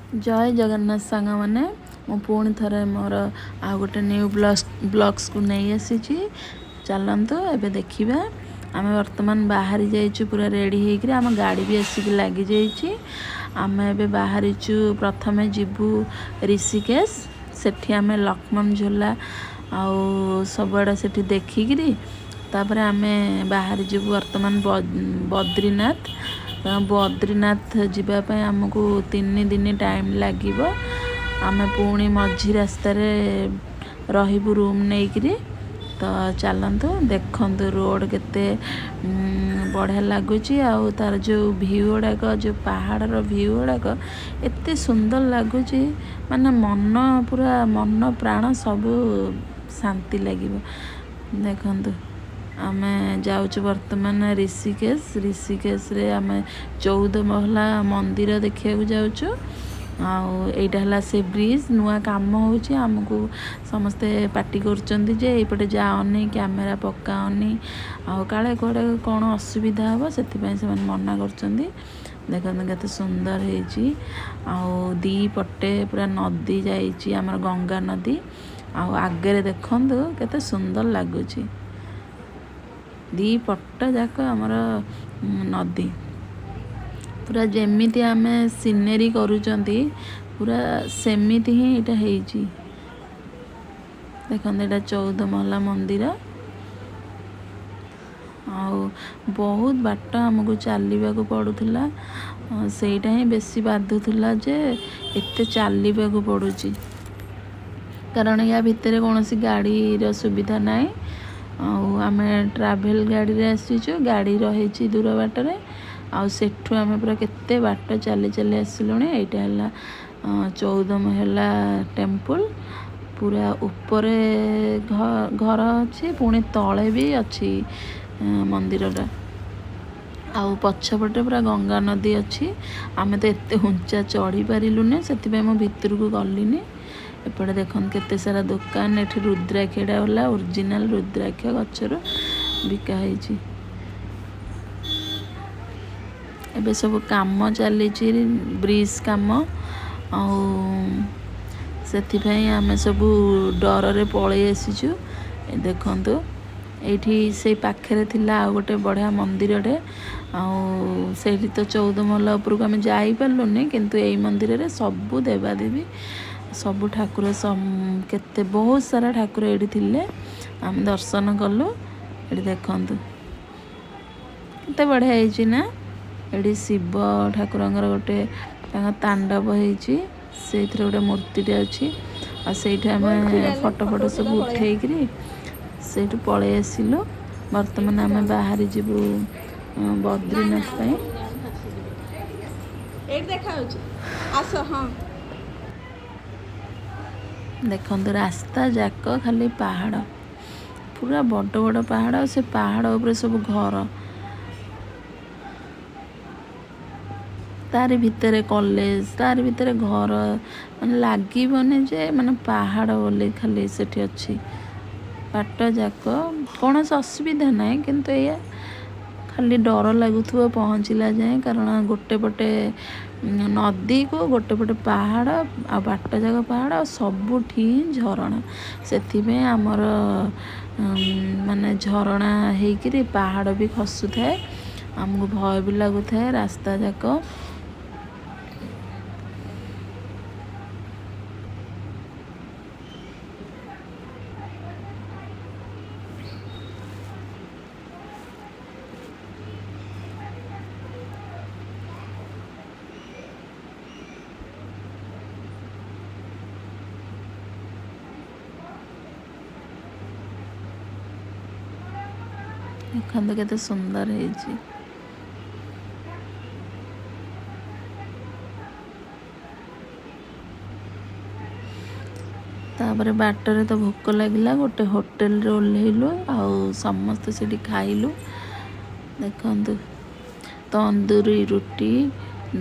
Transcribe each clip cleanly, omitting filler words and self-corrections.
ଜୟ ଜଗନ୍ନାଥ ସାଙ୍ଗମାନେ, ମୁଁ ପୁଣି ଥରେ ମୋର ଆଉ ଗୋଟେ ନ୍ୟୁ ବ୍ଲଗ୍ସକୁ ନେଇ ଆସିଛି। ଚାଲନ୍ତୁ ଏବେ ଦେଖିବା। ଆମେ ବର୍ତ୍ତମାନ ବାହାରି ଯାଇଛୁ ପୁରା ରେଡ଼ି ହେଇକିରି, ଆମ ଗାଡ଼ି ବି ଆସିକି ଲାଗିଯାଇଛି। ଆମେ ଏବେ ବାହାରିଛୁ, ପ୍ରଥମେ ଯିବୁ ଋଷିକେଶ। ସେଠି ଆମେ ଲକ୍ଷ୍ମଣ ଝୁଲା ଆଉ ସବୁଆଡ଼େ ସେଠି ଦେଖିକିରି ତାପରେ ଆମେ ବାହାରି ଯିବୁ ବର୍ତ୍ତମାନ ବଦ୍ରିନାଥ। ବଦ୍ରିନାଥ ଯିବା ପାଇଁ ଆମକୁ 3 ଦିନ ଟାଇମ୍ ଲାଗିବ। ଆମେ ପୁଣି ମଝି ରାସ୍ତାରେ ରହିବୁ ରୁମ୍ ନେଇକିରି। ତ ଚାଲନ୍ତୁ ଦେଖନ୍ତୁ ରୋଡ଼ କେତେ ବଢ଼ିଆ ଲାଗୁଛି, ଆଉ ତାର ଯେଉଁ ଭିଉ ଗୁଡ଼ାକ, ଯେଉଁ ପାହାଡ଼ର ଭିଉ ଗୁଡ଼ାକ ଏତେ ସୁନ୍ଦର ଲାଗୁଛି, ମାନେ ମନ ପୁରା ମନ ପ୍ରାଣ ସବୁ ଶାନ୍ତି ଲାଗିବ। ଦେଖନ୍ତୁ ଆମେ ଯାଉଛୁ ବର୍ତ୍ତମାନ ଋଷିକେଶ। ଋଷିକେଶରେ ଆମେ 14 ମହଲା ମନ୍ଦିର ଦେଖିବାକୁ ଯାଉଛୁ। ଆଉ ଏଇଟା ହେଲା ସେ ବ୍ରିଜ୍, ନୂଆ କାମ ହେଉଛି। ଆମକୁ ସମସ୍ତେ ପାଟି କରୁଛନ୍ତି ଯେ ଏଇପଟେ ଯାଅନି, କ୍ୟାମେରା ପକାଅନି, ଆଉ କାଳେ କୁଆଡ଼େ କ'ଣ ଅସୁବିଧା ହେବ, ସେଥିପାଇଁ ସେମାନେ ମନା କରୁଛନ୍ତି। ଦେଖନ୍ତୁ କେତେ ସୁନ୍ଦର ହେଇଛି, ଆଉ ଦୁଇ ପଟେ ପୁରା ନଦୀ ଯାଇଛି, ଆମର ଗଙ୍ଗା ନଦୀ। ଆଉ ଆଗରେ ଦେଖନ୍ତୁ କେତେ ସୁନ୍ଦର ଲାଗୁଛି, ଦୁଇ ପଟ ଯାକ ଆମର ନଦୀ, ପୁରା ଯେମିତି ଆମେ ସିନେରୀ କରୁଛନ୍ତି ପୁରା ସେମିତି ହିଁ ଏଇଟା ହେଇଛି। ଦେଖନ୍ତୁ ଏଇଟା 14 ମହଲା ମନ୍ଦିର। ଆଉ ବହୁତ ବାଟ ଆମକୁ ଚାଲିବାକୁ ପଡ଼ୁଥିଲା, ସେଇଟା ହିଁ ବେଶୀ ବାଧୁଥିଲା ଯେ ଏତେ ଚାଲିବାକୁ ପଡ଼ୁଛି, କାରଣ ୟା ଭିତରେ କୌଣସି ଗାଡ଼ିର ସୁବିଧା ନାହିଁ। ଆଉ ଆମେ ଟ୍ରାଭେଲ୍ ଗାଡ଼ିରେ ଆସିଛୁ, ଗାଡ଼ି ରହିଛି ଦୂର ବାଟରେ, ଆଉ ସେଠୁ ଆମେ ପୁରା କେତେ ବାଟ ଚାଲି ଚାଲି ଆସିଲୁଣି। ଏଇଟା ହେଲା 14 ମହଲା ଟେମ୍ପୁଲ୍। ପୁରା ଉପରେ ଘର ଅଛି, ପୁଣି ତଳେ ବି ଅଛି ମନ୍ଦିରଟା, ଆଉ ପଛପଟେ ପୁରା ଗଙ୍ଗା ନଦୀ ଅଛି। ଆମେ ତ ଏତେ ଉଞ୍ଚା ଚଢ଼ି ପାରିଲୁନି, ସେଥିପାଇଁ ମୁଁ ଭିତରକୁ ଗଲିନି। ଏପଟେ ଦେଖନ୍ତୁ କେତେ ସାରା ଦୋକାନ। ଏଠି ରୁଦ୍ରାକ୍ଷଟା ହେଲା ଓରିଜିନାଲ୍ ରୁଦ୍ରାକ୍ଷ ଗଛରୁ ବିକା ହେଇଛି। ଏବେ ସବୁ କାମ ଚାଲିଛି, ବ୍ରିଜ୍ କାମ, ଆଉ ସେଥିପାଇଁ ଆମେ ସବୁ ଡରରେ ପଳେଇ ଆସିଛୁ। ଦେଖନ୍ତୁ ଏଇଠି ସେଇ ପାଖରେ ଥିଲା ଆଉ ଗୋଟେ ବଢ଼ିଆ ମନ୍ଦିରଟେ, ଆଉ ସେଇଠି ତ 14 ମହଲା ଉପରକୁ ଆମେ ଯାଇପାରିଲୁନି, କିନ୍ତୁ ଏଇ ମନ୍ଦିରରେ ସବୁ ଦେବାଦେବୀ ସବୁ ଠାକୁର, କେତେ ବହୁତ ସାରା ଠାକୁର ଏଇଠି ଥିଲେ, ଆମେ ଦର୍ଶନ କଲୁ। ଏଠି ଦେଖନ୍ତୁ କେତେ ବଢ଼ିଆ ହେଇଛି ନା। ଏଠି ଶିବ ଠାକୁରଙ୍କର ଗୋଟେ ତାଙ୍କ ତାଣ୍ଡବ ହେଇଛି, ସେଇଥିରେ ଗୋଟେ ମୂର୍ତ୍ତିଟେ ଅଛି, ଆଉ ସେଇଠି ଆମେ ଫଟୋ ଫଟୋ ସବୁ ଉଠେଇକିରି ସେଇଠୁ ପଳେଇ ଆସିଲୁ। ବର୍ତ୍ତମାନ ଆମେ ବାହାରି ଯିବୁ ବଦ୍ରିନାଥ ପାଇଁ। ଏଇଠି ଦେଖାଯାଉଛି, ଆସ। ହଁ ଦେଖନ୍ତୁ ରାସ୍ତା ଯାକ ଖାଲି ପାହାଡ଼, ପୁରା ବଡ଼ ବଡ଼ ପାହାଡ଼, ଆଉ ସେ ପାହାଡ଼ ଉପରେ ସବୁ ଘର, ତାରି ଭିତରେ କଲେଜ, ତାରି ଭିତରେ ଘର, ମାନେ ଲାଗିବନି ଯେ ମାନେ ପାହାଡ଼ ବୋଲି ଖାଲି ସେଠି ଅଛି। ବାଟ ଯାକ କୌଣସି ଅସୁବିଧା ନାହିଁ, କିନ୍ତୁ ଏଇଆ ଖାଲି ଡର ଲାଗୁଥିବ ପହଞ୍ଚିଲା ଯାଏଁ, କାରଣ ଗୋଟେ ପଟେ ନଦୀକୁ ଗୋଟେ ପଟେ ପାହାଡ଼, ଆଉ ବାଟ ଯାକ ପାହାଡ଼, ଆଉ ସବୁଠି ଝରଣା। ସେଥିପାଇଁ ଆମର ମାନେ ଝରଣା ହେଇକିରି ପାହାଡ଼ ବି ଖସୁଥାଏ, ଆମକୁ ଭୟ ବି ଲାଗୁଥାଏ ରାସ୍ତା ଯାକ। ଦେଖନ୍ତୁ କେତେ ସୁନ୍ଦର ହେଇଛି। ତାପରେ ବାଟରେ ତ ଭୋକ ଲାଗିଲା, ଗୋଟେ ହୋଟେଲରେ ଓହ୍ଲେଇଲୁ ଆଉ ସମସ୍ତେ ସେଠି ଖାଇଲୁ। ଦେଖନ୍ତୁ ତନ୍ଦୁରୀ ରୁଟି,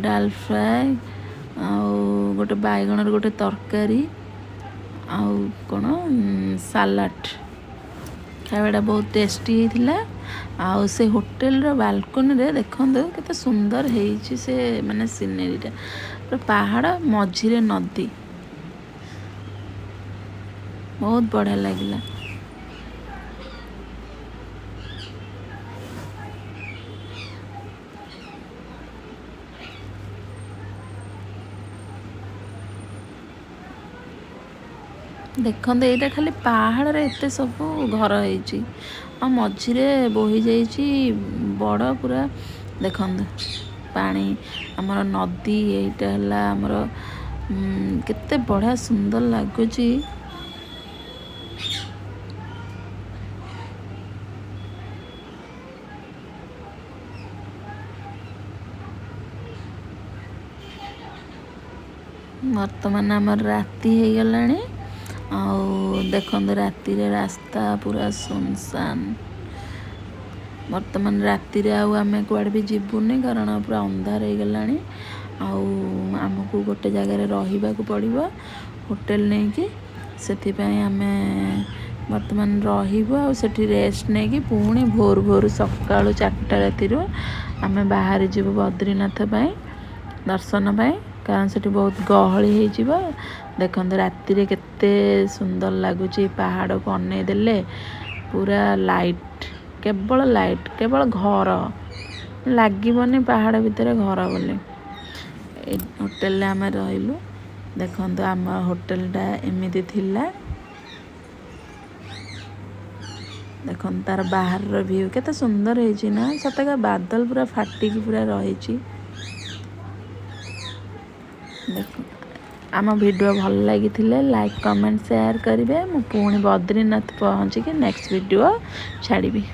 ଡାଲ ଫ୍ରାଏ, ଆଉ ଗୋଟେ ବାଇଗଣର ଗୋଟେ ତରକାରୀ, ଆଉ କ'ଣ ସାଲାଡ଼। ଖାଇବାଟା ବହୁତ ଟେଷ୍ଟି ହେଇଥିଲା। ଆଉ ସେ ହୋଟେଲର ବାଲକୋନିରେ ଦେଖନ୍ତୁ କେତେ ସୁନ୍ଦର ହେଇଛି ସେ ମାନେ ସିନେରୀଟା, ପୁରା ପାହାଡ଼ ମଝିରେ ନଦୀ, ବହୁତ ବଢ଼ିଆ ଲାଗିଲା। ଦେଖନ୍ତୁ ଏଇଟା ଖାଲି ପାହାଡ଼ରେ ଏତେ ସବୁ ଘର ହେଇଛି, ଆଉ ମଝିରେ ବୋହି ଯାଇଛି ବଡ଼ ପୁରା। ଦେଖନ୍ତୁ ପାଣି, ଆମର ନଦୀ, ଏଇଟା ହେଲା ଆମର, କେତେ ବଢ଼ିଆ ସୁନ୍ଦର ଲାଗୁଛି। ବର୍ତ୍ତମାନ ଆମର ରାତି ହେଇଗଲାଣି, ଆଉ ଦେଖନ୍ତୁ ରାତିରେ ରାସ୍ତା ପୁରା ସୁନସାନ। ବର୍ତ୍ତମାନ ରାତିରେ ଆଉ ଆମେ କୁଆଡ଼େ ବି ଯିବୁନି, କାରଣ ପୁରା ଅନ୍ଧାର ହେଇଗଲାଣି, ଆଉ ଆମକୁ ଗୋଟେ ଜାଗାରେ ରହିବାକୁ ପଡ଼ିବ ହୋଟେଲ ନେଇକି। ସେଥିପାଇଁ ଆମେ ବର୍ତ୍ତମାନ ରହିବୁ ଆଉ ସେଠି ରେଷ୍ଟ ନେଇକି ପୁଣି ଭୋରୁ ଭୋରୁ ସକାଳୁ 4ଟା ରାତିରୁ ଆମେ ବାହାରି ଯିବୁ ବଦ୍ରିନାଥ ପାଇଁ ଦର୍ଶନ ପାଇଁ, କାରଣ ସେଠି ବହୁତ ଗହଳି ହେଇଯିବ। ଦେଖନ୍ତୁ ରାତିରେ କେତେ ସୁନ୍ଦର ଲାଗୁଛି, ପାହାଡ଼କୁ ଅନେଇ ଦେଲେ ପୁରା ଲାଇଟ୍, କେବଳ ଲାଇଟ୍, କେବଳ ଘର ଲାଗିବନି ପାହାଡ଼ ଭିତରେ ଘର ବୋଲି। ଏଇ ହୋଟେଲରେ ଆମେ ରହିଲୁ। ଦେଖନ୍ତୁ ଆମ ହୋଟେଲଟା ଏମିତି ଥିଲା। ଦେଖନ୍ତୁ ତାର ବାହାରର ଭିଉ କେତେ ସୁନ୍ଦର ହେଇଛି ନା, ସତେକା ବାଦଲ ପୁରା ଫାଟିକି ପୁରା ରହିଛି। ଦେଖ, ଆମ ଭିଡ଼ିଓ ଭଲ ଲାଗିଥିଲେ ଲାଇକ୍, କମେଣ୍ଟ, ସେୟାର କରିବେ। ମୁଁ ପୁଣି ବଦ୍ରିନାଥ ପହଞ୍ଚିକି ନେକ୍ସଟ ଭିଡ଼ିଓ ଛାଡ଼ିବି।